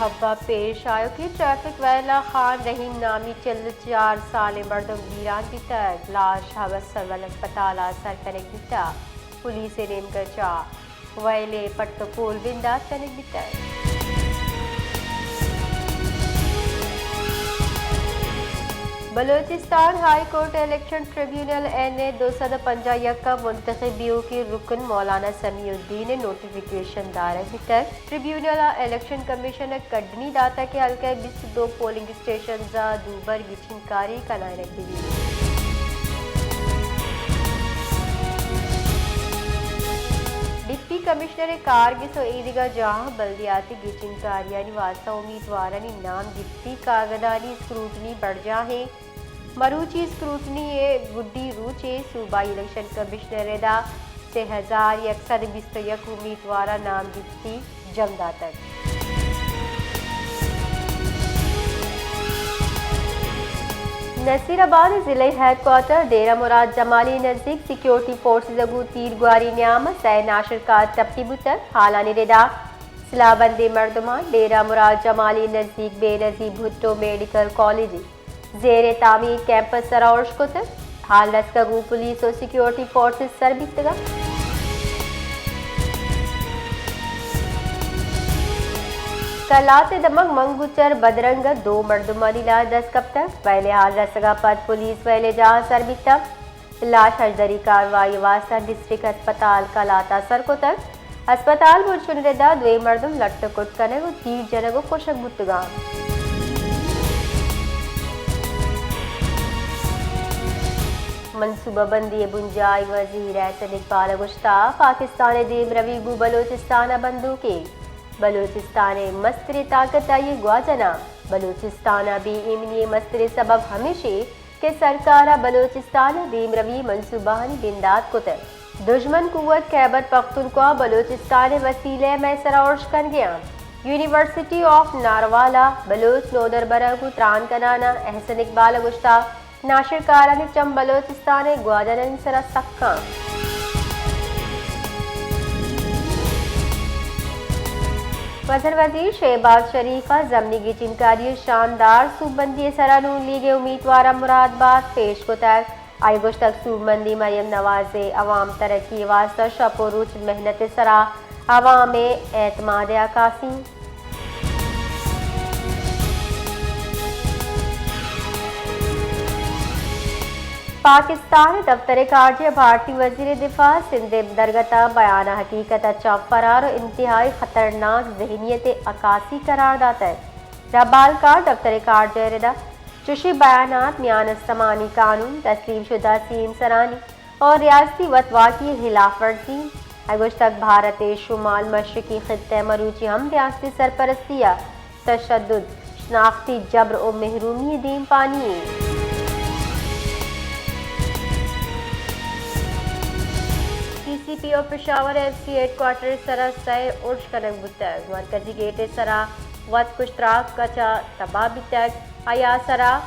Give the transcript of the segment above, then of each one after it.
حب ءَ پیش آیوکیں ٹریفک ویل ءَ خان رحیم نامی چل ءُ چار سالیں مردم بیران بیتگ، لاش ہبس سول ہسپتال ءَ سر کنگ بیتگ، پولیس ءِ نیمگ ءَ چہ ویل ءِ پٹ ءُ پول بندات کنگ بیتگ۔ بلوچستان ہائی کورٹ ءِ الیکشن ٹریبیونل این اے دو سد ءُ پنجاہ یک ءَ منتخب بیوکیں رکن مولانا سمیع الدین ءِ نوٹیفکیشن دارگ بیتگ۔ ٹریبیونل ءَ الیکشن کمیشن ءَ کڈنی داتگ کہ ہلکہ ءِ بیست ءُ دو پولنگ اسٹیشنز ءَ دوبر گچینکاری کنائینگ بہ بیت۔ ڈپٹی کمشنر ءِ کارگس ءُ ایدگہ جاہاں بلدیاتی گچینکاریانی واستہ امیتوارانی نام گپتی کاگدانی اسکروٹنی برجاہ ایں۔ مروچی اسکروٹنی ءِ گڈی روچ ءَ صوبائی الیکشن کمشنر ءِ ردا سے ہزار یک سد بیست ءُ یک امیتوار ءَ نام گپتی جم داتگ۔ نصیر آباد ضلعی ہیڈ کوارٹر ڈیرہ مراد جمالی نزدیک سیکیورٹی فورسز ءَ گوں تیر گواری نیام ءَ سئے ناشرکار ٹپی بوتگ۔ حالانی ردا سلاہ بندیں مردماں ڈیرہ مراد جمالی نزدیک بے نظیر بھٹو میڈیکل کالج زیر تعمیر کیمپ ءِ سرا ارش کتگ۔ حال رسگ ءَ گوں پولیس ءُ سیکیورٹی فورسز سر بیتگ اَنت۔ کلات ءِ دمگ منگوچر بدرنگ ءَ دو مردمانی لاش دست کپتگ۔ ویل ءِ حال رسگ ءَ پد پولیس ویل ءِ جاہ ءَ سر بیتگ۔ لاش ہژدری کاروائی ءِ واستہ ڈسٹرکٹ ہسپتال کلات ءَ سر کتگ۔ ہسپتال برجانی ردا دوئیں مردم لٹ ءُ کٹ کنگ ءُ تیر جنگ ءُ کشگ بوتگ اَنت۔ منصوبہ بندی ءِ بنجاہی وزیر احسن اقبال ءَ گوشتگ، پاکستان ءِ دیمروی گوں بلوچستان ءَ بندوکے، بلوچستان ءِ مستریں طاقت آئی ءِ گواجن اَنت۔ بلوچستان ءِ بے ایمنی ءِ مستریں سبب ہمیش اِنت کہ سرکار ءَ بلوچستان ءِ دیمروی منصوبہانی بندات کتگ۔ دژمن قوت خیبر پختونخوا بلوچستان ءِ وسیلہ ءِ مئے سرا ارش کنگ ءَ اَنت۔ یونیورسٹی آف ناروالا بلوچ نودربراں گوں تران کنان ءَ احسن اقبال ءَ گوشتگ، ناشرکارانی چم بلوچستان ءِ گواجنانی سرا سک اَنت۔ مزن وزیر شہباز شریف ءَ ضمنی گچینکاری ءُ شاندار سوبمندی ءِ سرا نون لیگ ءِ امیتواراں مراد بات پیش کتگ۔ آئی ءَ گوشتگ، سوبمندی مریم نواز ءِ عوام ترقی ءِ واستہ شپ ءُ روچ محنت ءِ سرا عوام ءِ اعتماد ءِ عکاسی اِنت۔ پاکستان ءِ دفتر خارجہ ءَ بھارتی وزیر دفاع سندھ ءِ درگت ءَ بیان ءَ حقیقت ءَ چہ فرار ءُ انتہائی خطرناک ذہنیت ءِ عکاسی قرار داتگ۔ ربالکار دفتر خارجہ ءِ ردا چشیں بیانات میان استمانی قانون، تسلیم شدہ سیمسرانی اور ریاستی وتواکی ءِ خلاف ورزی اِنت۔ آئی ءَ گوشتگ، بھارت ءِ شمال مشرقی خطہ ءَ مروچی ہم ریاستی سرپرستی ءَ تشدد، شناختی جبر ءُ محرومی ءِ دیمپانی اِنت۔ سی سی پی ءُ Peshawar F C headquarter ءِ سرا سئے ارش کنگ بوتگ۔ مرکزی گیٹ ءِ سرا وت کشتراک ءَ چہ تباہ بیتگ۔ آئی ءِ سرا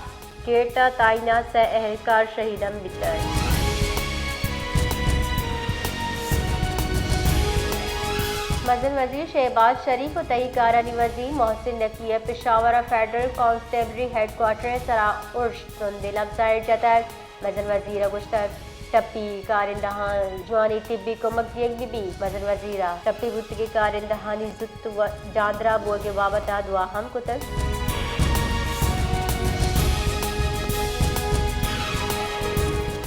گیٹ ءَ تعینات سئے اہلکار شہید ہم بیتگ۔ مزن وزیر شہباز شریف ءُ تہی کارانی وزیر محسن نقوی ءَ پشاور ءَ فیڈرل کانسٹیبلری ہیڈ کوارٹر ءِ سرا ارش ترندیں لبزاں ایر جتگ۔ مزن وزیر ءَ گوشتگ، ٹپی کارندہاں جوانیں طبی کمک دیگ بہ بیت۔ مزن وزیر ءَ ٹپی بوتگیں کارندہانی زوت ءُ جاندراہ بوگ ءِ بابت ءَ دعا ہم کتگ۔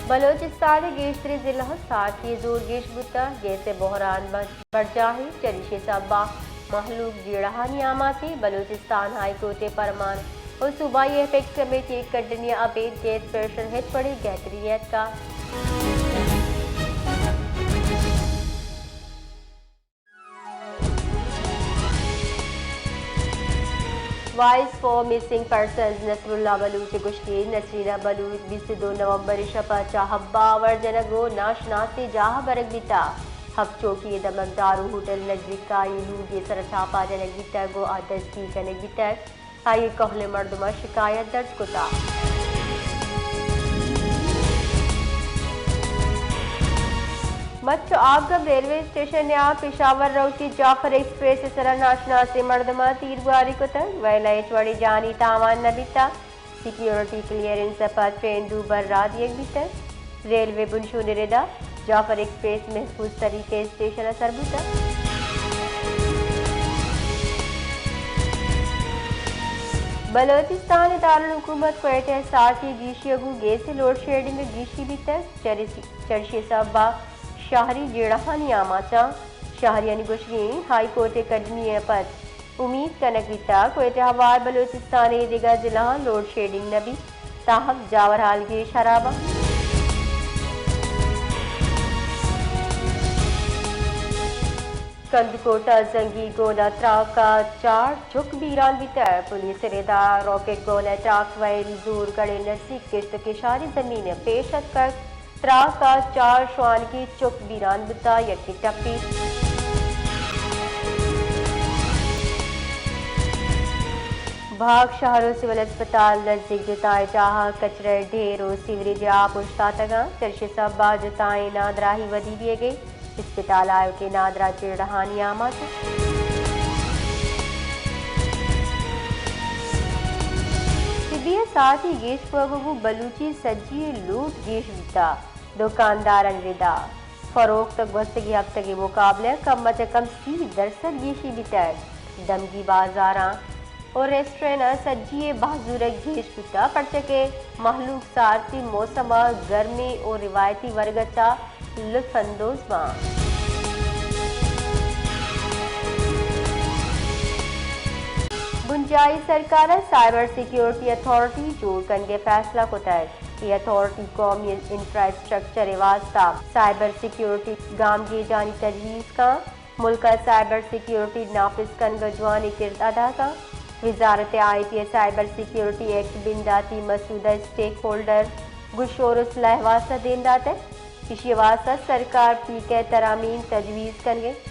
بلوچستان ءِ گیشتریں ضلعاں ساکی ءِ زور گیش بوتگ، گیس ءِ بحران بر-، برجاہ اِنت، چریشی ءِ سبب ءَ مہلوک جیڑہانی آماچ اِنت۔ بلوچستان ہائی کورٹ ءِ پرمان ءُ صوبائی ایپیکس کمیٹی ءِ کڈنی ءَ ابید گیس پریشر ہچ وڑیں گہتری نیتکگ۔ وائس فار مسنگ پرسنز نصر اللہ بلوچ ءِ گوشگ اِنت، نسرینہ بلوچ بیست ءُ دو نومبر ءِ شپ ءَ چہ حب ءَ آور جنگ ءُ ناشناسیں جاہ ءَ برگ بیتگ۔ حب چوکی ءِ دمگ دارو ہوٹل ءِ نزیک ءَ آئی ءِ لوگے ءِ سرا چھاپہ جنگ بیتگ ءُ آ دزگیر کنگ بیتگ۔ آئی ءِ کہول ءِ مردماں شکایت درج کتگ۔ پد چو آبگم ریلوے اسٹیشن ءَ پشاور روکی جعفر ایکسپریس ءِ سرا ناشناسیں مردماں تیرگواری کتگ، ویل ءَ ہچ وڑیں جانی تاوان نہ بیتگ۔ سیکیورٹی کلیئرنس ءَ پد ٹرین دوبر راہ دیگ بیتگ۔ ریلوے بنشون ءِ ردا جعفر ایکسپریس محفوظ طریقے اسٹیشن ءَ سر بوتگ۔ بلوچستان ءِ دارالحکومت کوئٹہ ءَ ساعتی گیشی ءَ گوں گیس ءِ لوڈ شیڈنگ ءَ گیشی بیتگ۔ چریسی-، چرشی ءِ سبب ءَ شہری جیڑہانی آماچ اَنت۔ شہریانی گوشگ اِنت، ہائی کورٹ ءِ کڈنی ءَ پد امیت کنگ بیتگ کوئٹہ ہوار بلوچستان ءِ دگہ ضلعاں لوڈ شیڈنگ نہ بیت، تاہم جاورحال گیش ہراب اَنت۔ کندکوٹ ءَ زنگی گون ءِ تراک ءَ چار چک بیران بیتگ۔ پولیس ءِ ردا راکٹ گون ءِ تراک ویل زورگڑھ ءِ نزیک کشت ءُ کشاری زمین ءَ پیش اتکگ۔ تراک ءَ چار شوانگی چک بیران بوتگ، یکے ٹپی۔ بھاگ شہر ءُ سول اسپتال نزیک جتائیں جاہاں کچرہ ءِ ڈھیر ءُ سیوریج ءِ آپ اوشتاتگ اَنت۔ چرشی ءِ سبب ءَ جتائیں نادراہی ودی بیگ ءَ اِنت۔ اسپتال ءِ آیوکیں نادراہ جیڑہانی آماچ اَنت۔ طبی ءِ ساعتی گیش بوگ ءَ گوں بلوچی سجی ءِ لوٹ گیش بوتگ۔ دکاندارانی ردا فروخت گوستگیں ہفتگ ءِ مقابلہ ءَ کم ءَ چہ کم سی درسد گیشی بیتگ۔ دمگی بازاراں ءُ ریسٹورنٹاں سجی ءِ بہزورگ گیش بوتگ، پرچا کہ مہلوک سارتی موسم ءَ گرمی ءُ روایتی ورگ ءَ چہ لطف اندوز باں۔ بنجاہی سرکار ءَ سائبر سیکیورٹی اتھارٹی جوڑ کنگ ءِ فیصلہ کتگ۔ اے اتھارٹی قومی انفراسٹرکچر ءِ واستہ سائبر سیکیورٹی گامگیجانی تجویز کنت۔ ملک ءَ سائبر سیکیورٹی نافذ کنگ ءَ جوانیں کرد ادا کنت۔ وزارت آئی ٹی ءَ سائبر سیکیورٹی ایکٹ بنداتی مسودہ ءَ اسٹیک ہولڈر گوں شور ءُ صلاح ءِ واستہ دیم داتگ۔ ایشی ءِ واستہ سرکار پیک ءِ ترامیم تجویز کنگ ءَ اِنت۔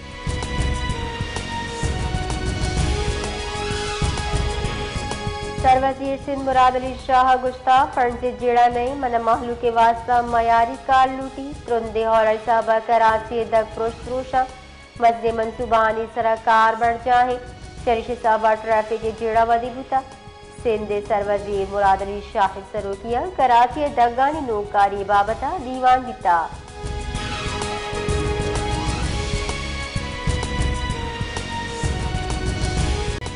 سروزیر سندھ مراد علی شاہ ءَ گوشتگ، فنڈز ءِ جیڑہ نہ اِنت، من ءَ مہلوک ءِ واستہ معیاری کار لوٹیت۔ ترندیں ہور ءِ حساب ءَ کراچی ءِ دگ پرشت روش اَنت۔ مزنیں منصوبہانی سرا کار برجاہ اِنت۔ چریشی ءِ سبب ءَ ٹریفک ءِ جیڑہ ودی بوتگ۔ سندھ ءِ سروزیر مراد علی شاہ ءِ سروکی ءَ کراچی ءِ دگانی نوکاری ءِ بابت ءَ دیوان بیتگ۔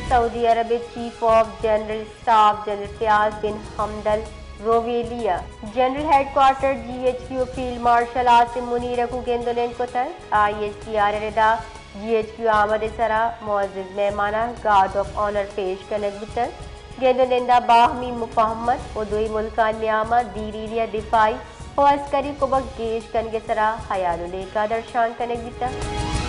سعودی عرب ءِ chief of general staff general Fayyaz bin Hamad Al Ruwaili ءَ general headquarters G H Q ءِ فیلڈ مارشل عاصم منیر ءَ گوں گند ءُ نند کتگ۔ آئی ایس پی آر ءِ ردا جی ایچ کیو آمد ءِ سرا معزز مہماناں گارڈ آف آنر پیش کنگ بوتگ۔ گند ءُ نند ءَ باہمی مفاہمت ءُ دوئیں ملکانی نیام ءَ دیرینی ءَ دفاعی ءُ عسکری کمک گیش کنگ ءِ سرا ہیال ءُ لیکہ درشان کنگ بیتگ۔